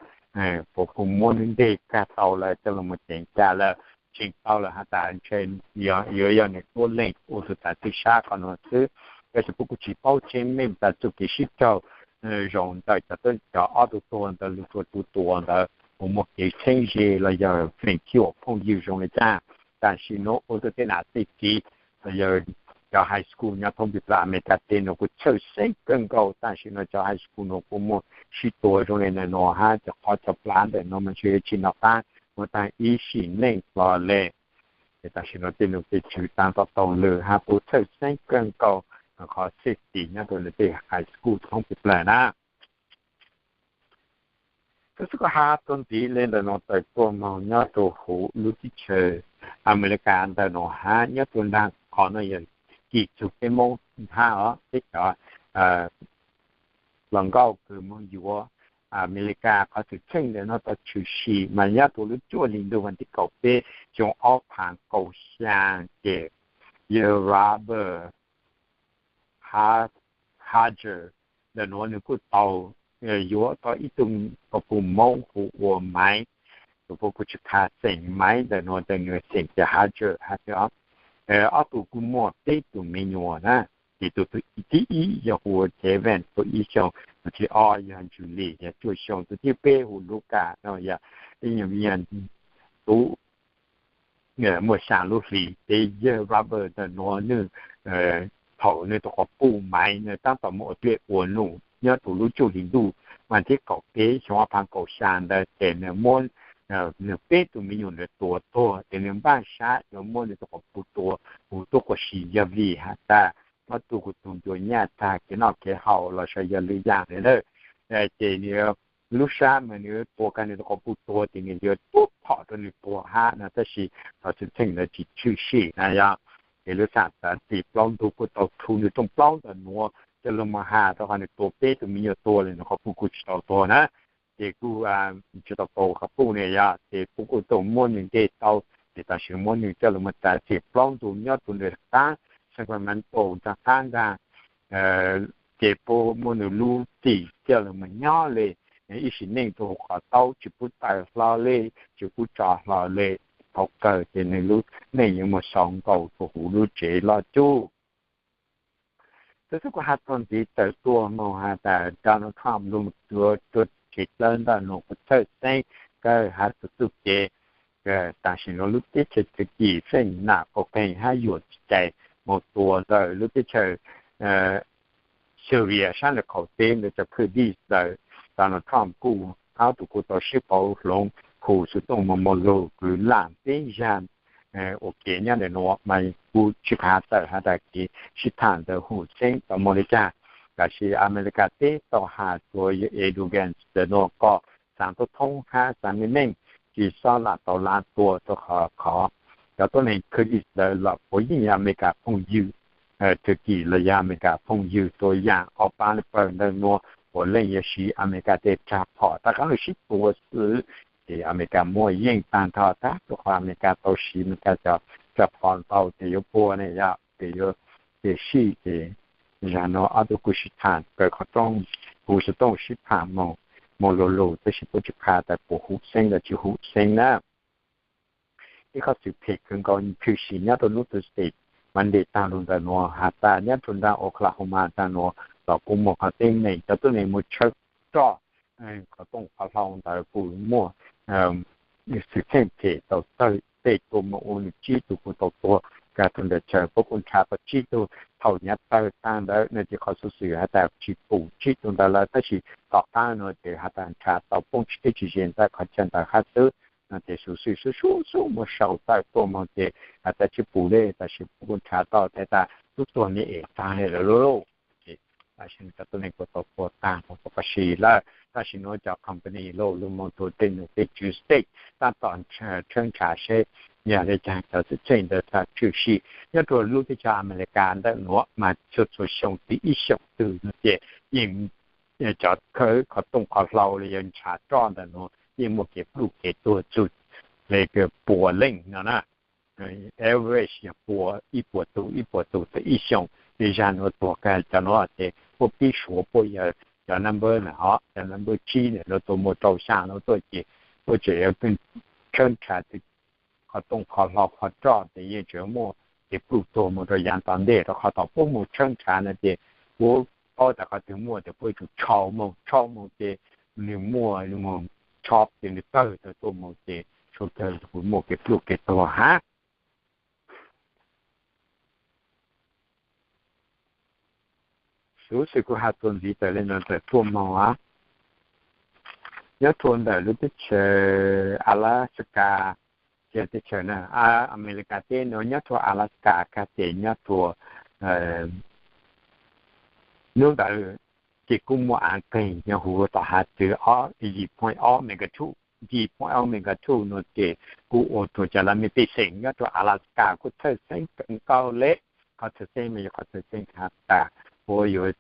Puab kuj muab nub nteg kag tau lawm coj lug mus ceev kag lawm, tseem tau lawm has tas ntshe yuav yog nwg tuab leeg ua tug tas txij sab qhov nuav xwb. Tab sis puab kuj tsi paub tseeb meej tas txuj kev sib raug zoo ntawm cov ob tug tuag ntawd lug rua tus tuag ntawd puas muaj kev txheeb ze los yog feem cywj phooj ywg zoo le caag. Tam sim nuav ua tau tej nam tej txiv los yog cov high school nyob thoob plaws Amelikas teb nuav kuj txhawj xeeb kawg nkaus. Tam sim nuav cov high school nuav kuj muaj sib tua zoo le ntawm nuav hab cov qhov cov plav ntawm nuav mas ntshe yuav tsi nov qab muaj taag ib sim neej hlo le. Ces tam sim nuav tej num tej tswv taag tom taug lw hab puab txhawj xeeb kawg nkaus qhov safety nyob rua tej high school thoob plaws na. Tab sis kuv has txuj ntxiv le ntawm nuav tawm tuaj moog nyob rua huv lub teb chaws Amelikas ntawm nuav hab nyob rua nraag qhov nuav yog kis txug peb Moob hab os, peb cov hluas nkauj kws moog yuav Amelikas qhov txwm txheej ntawm nuav tau tshwm sim mas nyob rua lub cuaj hli ntuj vas thib kaum peb xyoo ob phaav kaum xyaa ces yawg Robert Hager ntawm nuav nwg kuj tau yuav tau ib tug pug Moob hu ua Maiv, tus puab kuj tsi qha xeem Maiv ntawm nuav tes nwg xeem ces Hager hab. Ob tug kuj muaj peb tug me nyuam na, ces tus thib ib yog hu ua Kevin, kaum ib xyoos, tus thib ob yog Julie, yog cuaj xyoos, tus thib peb hu Lucas no yog ib nyuas me nyuam tub muaj xyaa lub hlis. Ces yawg Robert ntawm nuav nwg thaum nwg tau quas puj Maiv nwg taab tom moog ua dlej ua num nyob rua lub cuaj hli ntuj vas thib kaum peb xyoo ob phaav kaum xyaa ntawd ces nwg muab nws peb tug me nyuam ntawd tua tuag, ces nws npaj sab yuav muab nws tus quas puj tua, hu tuaj quas si yog vim has tas ob tug kuv tus ncua nyaj tag kev noj kev haus los sav yog lwm yam li lawm. Ces nws lub sab mas nws tua kiag nws tus quas puj tuag ces nws yuav tuab phom rau nws tuag hab no, tab sis cov xwm txheej ntawd tsis tshwm sim na yog. Ces lub xam txav txim plaub ntug kuj tau thu nws rooj plaub ntawm nuav coj lug moog has rau qhov nws tua peb tug me nyuam tuag li nws quas puj kuj tsis tau tuag na. Ces kuj tsis tau tau quas puj ne yog, ces puab kuj tau muab nws ntes tau, ces tam sim muab nws coj lug moog txav txim plaub ntug nyob rua ntawm qaab Sacramento nraag qaab nraag, ces puab muab nws lub txim coj lug moog nyob le ib sim neej rua huv qhov taub, tsis pub tawm hlo le, tsis pub tso hlo le. Thaus kawg ces nws lub neej yuav moog sau nkaus rua huv lub tsev loj cub. Txug xwb kuv has txug ntxiv tawm tuaj moog has tas Donald Trump lug tuav rua tsev dlawb ntawm nuav kuv txhawj xeeb kawg has txug txuj kev tam sim nuav lub teb chaws Turkey feem nam qau qeeg hab yuam tsis cai moog tua ntawm lub teb chaws Syria sab ntawm qaum teb ntawd cov Kurdish ntawd. Donald Trump kuj ob tug kuj tau sib pauv hloov, hu xov tooj moog moog lug kws laam teb zag ua ke nyob ntawm nuav mas kuv tsis has tawm has tas kev sib tham ntawd hum xeeb tau moog li cas, tab sis Amelikas teb tau has rua Erdogan ntawm nuav kom xaav tuab thoob hab xaav meej meej, tsis xob laam tau laam tua rua qhov cov tuab neeg Kurdish ntawd los puav yeej yog Amelikas phooj ywg. Turkey los yog Amelikas phooj ywg, tuab yaam ob paab le pawg ntawm nuav puav leej yuav siv Amelikas tej raj phom taag qaab lug sib tua xwb. Ces Amelikas muaj yeej taag nrho tab sis qhov Amelikas tau siv Amelikas cov raj phom ntau ces yuav puag ne yog ces yuav ces sij ces zag nuav ob tug kuj sib tham kawg qhov rooj, hu xov tooj sib tham moog lug lug tab sis puab tsis qha tas puas hum xeeb los tsis hum xeeb na. Ib qhov xwm phem kawg nkaus tshwm sim nyob rua United States mas ntes taag lug ntawm nuav has tas nyob rua nraag Oklahoma taag nuav los kuj muaj qhov teeb meem cov tuab neeg muaj tshawb roj qhov tooj qhov hlau ntawd kuj muaj xwm txheej phem tau tawg tej tuaj moog ua nws tsib tug kuj tau tuag kag rua ntawm chaw puab kuj nrhav tau tsib tug thaum nyav tawg taag ntawd no ces qhov xuv xwm has tas tsis pum tsib tug ntawd lawm tab sis tom qaab nuav ces has tas nrhav tau poob tsis deb tsis ze ntawm qhov chaw ntawd hab xwb. No ces xuv xwm sub sub sub muaj sau tawm tuaj moog ces has tas tsis pum le tab sis puab kuj nrhav tau tas tub tuag niam es taag le lawm lauj. Tab sis cov tuab neeg kuj tau tuag taag moog tau qab si lawm tab sis nuav cov company lug lug moog tua tej num tej tswv state tab tom tshawb nrhav seb yog le caag cov xwm txheej ntawd tshwm sim nyob rua lub teb chaws Amelikas ntawm nuav mas txhua txhua xyoo txij ib xyoos twg nuav ces yeej cov khawb qhov tooj qhov hlau los yog nrhav roj ntawm nuav yeej muaj kev pluj kev tuag txug le puas leej no na. Average yog puas ib puas tug ib puas tug txij ib xyoos, tej zag nuav tuag kag cov nuav ces puab pib suav puab yog cov number na ho cov number tsib ntawm nuav tuaj muaj rau xyaa nuav tuaj ces puab tseem yuav tshawb nrhav qhov tooj qhov hlau qhov roj ces yeej tseem muaj kev pluj tuag moog rua yaav tom ntej rua qhov thaum puab moog tshawb nrhav no ces puab paub tas qhov twg muaj ces puab tsum tshau moog tshau moog ces nws muaj moog tshau ces nws tawg tau tuaj moog ces suav kawg kuj muaj kev pluj kev tuag hab. Xuv xwm kuv has txug ntxiv tawm le nuav tawm tuaj moog nyob rua ntawm lub teb chaws Alaska, teb chaws Amelikas teb nuav nyob rua Alaska kag ces nyob rua hnub ntawd ces kuj muaj aav qeeg nyob huv tom hav twg ob yim point ob megatwo, yim point ob megatwo nuav ces kuj ua rua cov laj mej pej xeem nyob rua Alaska kuj txhawj xeeb kawg nkaus le. Qhov txhawj xeeb mas yog qhov txhawj xeeb has tas puab yuav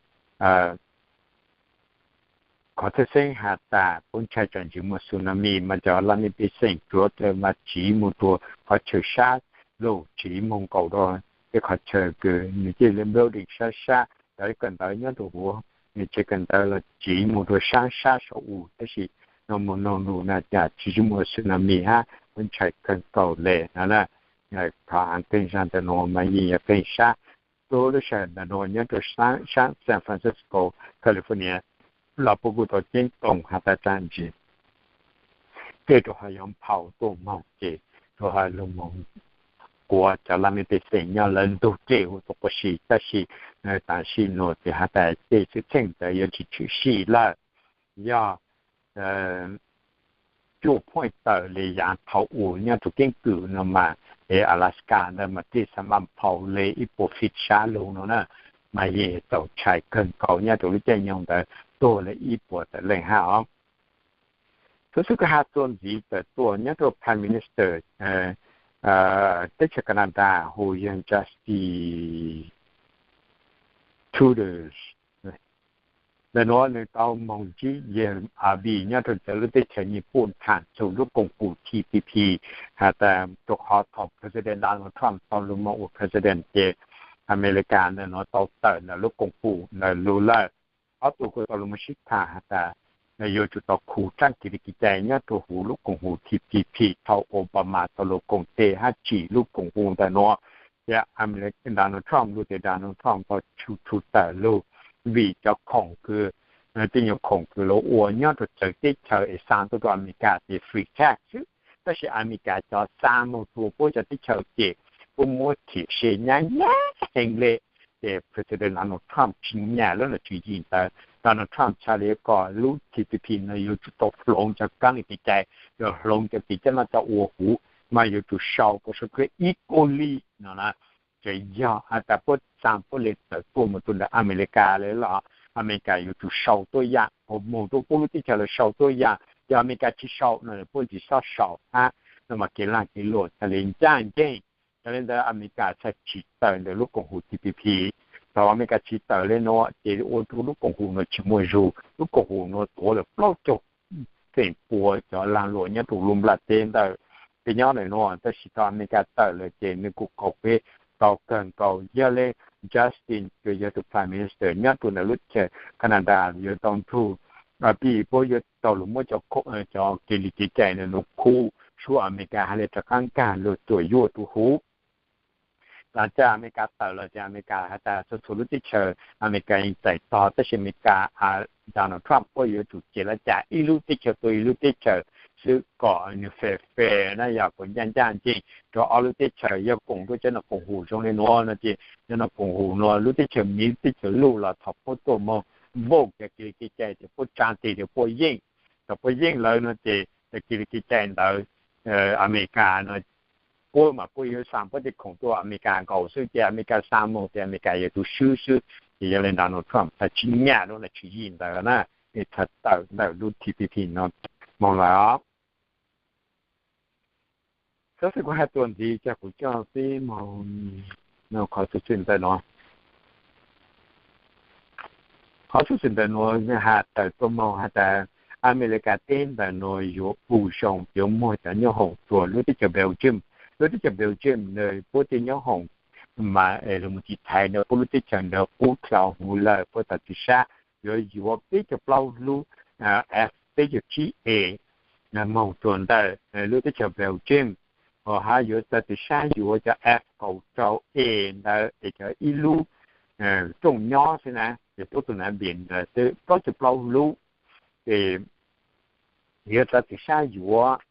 qhov txhawj xeeb has tas puab ntshai tsam ntsis muaj tsunami mas cov laj mej pej xeem tsuav tawm mas tsiv moog rua qhov chaw sab lug tsiv moog nkaus rua tej qhov chaw kws nws tej building sab sab cov kawm ntawv nyob rua huv nws tsev kawm ntawv los tsiv moog rua sab sab saum u tab sis no moog noog lug na cas tsis muaj tsunami hab puab ntshai kawg nkaus le no na. Qhov aav qeeg zag ntawm nuav mas yeej yog qeeg sab tub lub sij hawm ntawm nuav nyob rua sab San Francisco, California los puab kuj tau ceeb toom has tas tsam ntsis tej rua ho yuav nphau tuaj moog ces rua ho lug moog kuav cov laj mej pej xeem nyob lawv ntug dlej hu tau quas si tab sis tam sim nuav ces has tas tej xwm txheej ntawd yuav tsis tshwm sim lawm. Yog cuaj phuaj tawm li yav thaum ub nyob rau keeb kwm no mas, es Alaska ntawd mas tij xa npaj phau li ib puas feet sab lug no na, mas yeej txaus ntshai kawg nkaus nyob rau lub caij nyoog ntawd tuag li ib puas tawm leej hab os. Txhua txhua koj ha tuaj ntxiv tawm tuaj nyob rau Prime Minister teb chaws Canada hu yog Justin Trudeau. Ntawm nuav nws tau moog ntsib yawg Abe nyob rau ntawm lub teb chaws Nyij Pooj tham txug lub koom haum T P P, has tas rua qhov thaum President Donald Trump tau lug moog ua President ces Amelikas ntawm nuav tau tawm ntawm lub koom haum ntawd lug lawm. Ob tug kuj tau lug moog sib tham has tas yuav tsum tau khu rab kev li kev cai nyob rua huv lub koom haum T P P thaum Obama tau lug koom tes hab tsim lub koom haum ntawm nuav. Ces Donald Trump lug tes Donald Trump tau tshu tshu tawm lug vim cov khoom kws, tej nyuas khoom kws lug ua nyob rua txawv teb chaws es xa tuaj rua Amelikas ces free tax xwb, tab sis Amelikas cov xa moog rua puab cov teb chaws ces puab muab thim se nyab nyab heev le. Ces President Donald Trump tsi nyam lub nam tswv yim ntawd. Donald Trump txhad li kom lub T P P no yuav tsum tau hloov cov kaab li kev cai, yuav hloov cov kev coj noj coj ua huv, mas yuav tsum sau kom sau kawg ib kub li no na. Ces yog has tas puab xa puab le tawm tuaj moog rua ntawm Amelikas le los Amelikas yuav tsum sau tuab yaam, moog rua puab lub teb chaws los sau tuab yaam, yog Amelikas tsi sau no puab tsi xob sau hab no mas kev laag kev luam txhad li ncaaj nceeg. Yog le ntawd Amelikas txhad tsim tawm ntawm lub koom haum T P P. Thaum Amelikas tsim tawm le nuav ces ua rua lub koom haum nuav tsi muaj zug, lub koom haum nuav tuav lawm plaub caug feem pua cov laag luam nyob rua lub nplaj teb ntawd. Peb nyob le nuav tab sis thaum Amelikas tawm lawm ces nwg kuj kaum peb tau kawg nkaus. Yog le Justin kws yog tug Prime Minister nyob rua ntawm lub teb chaws Canada yuav tau nrug Abe puab yuav tau lug muab cov kev li kev cai ntawd nuav khu sua Amelikas hab le rov qaab nkaag lug tuam yuaj rua huv. Tag txij Amelikas tawm lawm ces Amelikas has tas txhua txhua lub teb chaws Amelikas yeej txais tog, tab sis Amelikas, Donald Trump puab yuav tsum ces lab cas ib lub teb chaws tuaj ib lub teb chaws xwb kom nwg fair fair na, yog kom ncaaj ncaaj nceeg rua ob lub teb chaws. Yog koom rua cov nom koom haum zoo le nuav no ces cov nom koom haum nuav lub teb chaws miv lub teb chaws luj los thaum puab tuaj moog vote cov kev li kev cai ces puab tsaa tes rua puab yeej. Thaum puab yeej lawm no ces cov kev li kev cai ntawd Amelikas no puab mas puab yuav xa puab tej khoom tuaj Amelikas nkaus xwb, ces Amelikas xa moog ces Amelikas yuav tsum swb xwb. Ces yog le Donald Trump txhad tsi nyam lub nam tswv yim ntawd na, es txhad tawm ntawm lub T P P no moog lawm os. Xov xwm kuv has tuaj ntxiv coj kuv coj peb moog qhov xov xwm ntawm nuav. Qhov xov xwm ntawm nuav has tawm tuaj moog has tas Amelikas teb ntawm nuav yuav pum zoo yuav muag cov nyoob hoom rua lub teb chaws Belgium. Lub teb chaws Belgium ntawd puab tej nyoob hoom mas lug mus tiv thaiv ntawd puab lub teb chaws ntawd qub dlhau huv lawm, puab tau txwv sab yuav yuav peb caug plaub lub F peb caug tsib A moog rua ntawm lub teb chaws Belgium, hab yuav tau txwv sab yuav cov F kaum rau A ntawd es cov ib lub rooj nyob xwb na, ces puab tus nav npias ntawd xwb plaub caug plaub lub, ces yuav tau txwv sab yuav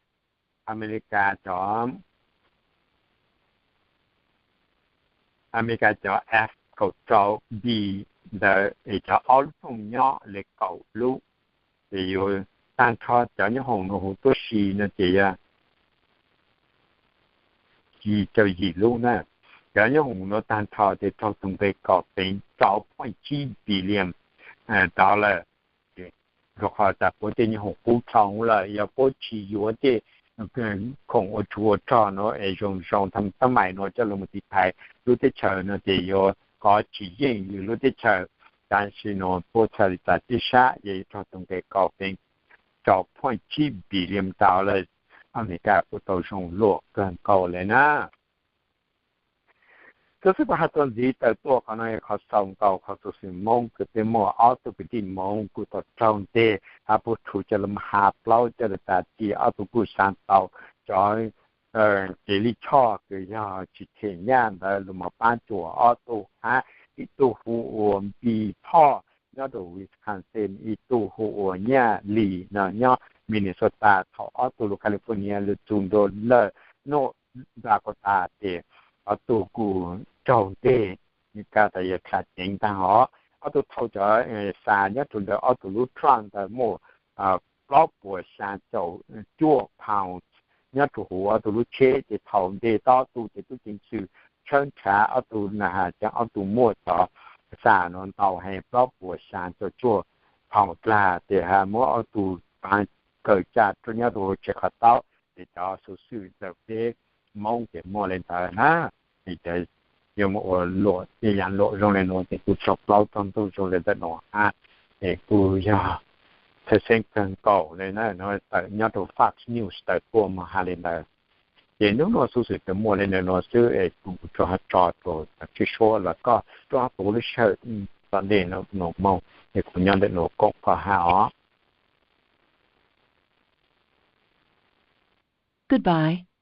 Amelikas cov Amelikas cov F kaum rau B ntawd es cov ob lub rooj nyob le kaum lub, ces yuav taag nrho cov nyoob hoom nuav huv tuab si no ces yog yim caum yim lub na. Cov nyoob hoom nuav taag nrho ces raug tus nqe kaum teev rau point tsib billion dollar. Rua qhov tas puab tej nyoob hoom qub dlhau lawm, yog puab tsi yuav tej khoom ua tsov ua rog nuav es zoo zoo tha tab mais nuav coj lug mus tiv thaiv lub teb chaws no ces yuav kov tsis yeej lub teb chaws. Tab sis nuav puab txhad li tas tib sab yog yuav raug tus nqe kaum teev rau point tsib billion dollar. Amelikas kuj tau zoo luam kawg nkaus le na. Xov xwm kuv has tuaj ntxiv tawm tuaj qhov no yog qhov xaus nkaus qhov xov xwm Moob kws peb muaj ob tug kwv tij Moob kuj tau raug nteg hab puab rhu coj lug has plaub coj lug tas txij ob tug kuj xaav tau cov kev lij choj kws yog tsis them nyaj ntawd lug mos paab cuam ob tug hab ib tug hu ua Npis Thoj nyob rau Wisconsin, ib tug hu ua Nyaj Lis no nyob Minnesota. Thaum ob tug lug California lug txug ntua lawm nuj Dakota ces ob tug kuj raug nteg, kab tas yog dlha ceev taag hov. Ob tug thau cov xa nyob rua ntawm ob tug lub trunk ntawd muaj plaub puas xya caum cuaj pounds nyob rau hauv ob tug lub tsheb. Ces thaum nce tau ob tug ces tub ceev xwm tshawb nrhav ob tug na has, ces ob tug muaj cov xa no ntau heev, plaub puas xya caum cuaj pounds dlag. Ces ha muab ob tug pab kaw caj rau nyob rau hauv tsev qhov taub, ces cov xuv xwm ntawm peb Hmoob ces muaj li ntawd na. Ces cov yuav mus ua luam, ib yam luam zoo li no ces kuj tso plaub tog ntuj zoo li ntawm no hab. Ces kuj yog txhawj xeeb kawg nkaus li na, tawm nyob rau Fox News tawm tuaj mas has li ntawd. Ces hnub no xuv xwm tsuas muaj li ntawm no xwb es kuv rov qab tso rau cov tswj suab los koj rov qab pum lub sij hawm tom ntej no mus, ces kuv nyob ntawm no koom koj hab os. Goodbye.